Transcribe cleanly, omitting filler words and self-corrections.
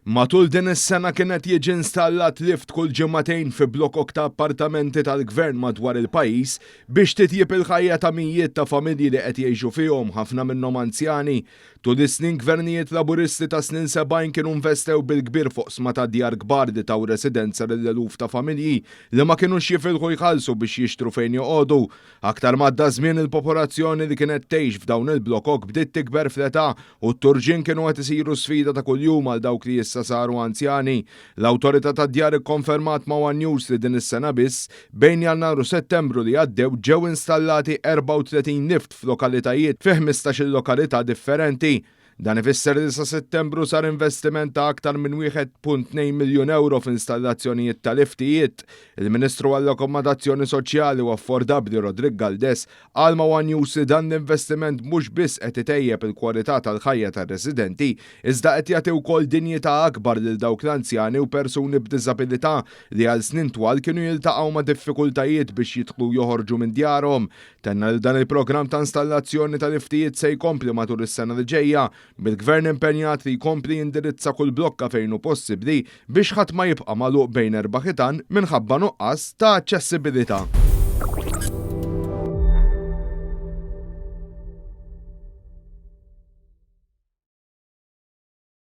Matul din is-sena kien qed jiġi installat lift kull ġimagħtejn fi blokok ta' appartamenti tal-Gvern madwar il-pajjiż biex titjieb il-ħajja ta' mijiet ta' familji li qed jgħixu fihom, ħafna minnhom anzjani. Tul is-snin gvernijiet Laburisti tas-snin 70 kienu investew bil-kbir f'oqsma ta' djar kbar li taw residenza lil eluf ta' familji li ma kinux jifilħu jħallsu biex jixtru fejn joqogħdu. Aktar m'għadda ż-żmien il-popolazzjoni li kienet tgħix f'dawn il-blokok bdiet tikber fl-età u t-turġien kienu qed isiru sfida ta' kuljum għal dawk li issa saru anzjani. L-Awtorità tad-Djar ikkonfermat ma' one News li din is-sena biss, bejn Jannar u Settembru li għaddew ġew installati 34 lift f'lokalitajiet fi ħmistax-il lokalità differenti. Dan ifisser li sa Settembru sar investiment ta' aktar minn 1.2 miljun ewro f'installazzjonijiet ta' liftijiet. Il-Ministru għall-Akkomodazzjoni Soċjali u Affordabbli Roderick Galdes qal ma' one News li dan l-investiment mhux biss qed itejjeb il-kwalità tal-ħajja tar-residenti, iżda qed jagħti wkoll dinjità akbar lil dawk l-anzjani u persuni b'diżabilità li għal snin twal kienu jiltaqgħu ma' diffikultajiet biex jidħlu u joħorġu minn djarhom. Tenna li dan il-programm ta' installazzjoni ta' liftijiet se jkompli matul is-sena li ġejja, bil-Gvern impenjat li jkompli jindirizza kull blokka fejn hu possibbli biex ħadd ma jibqa' magħluq bejn erba' ħitan minħabba nuqqas ta' aċċessibilità.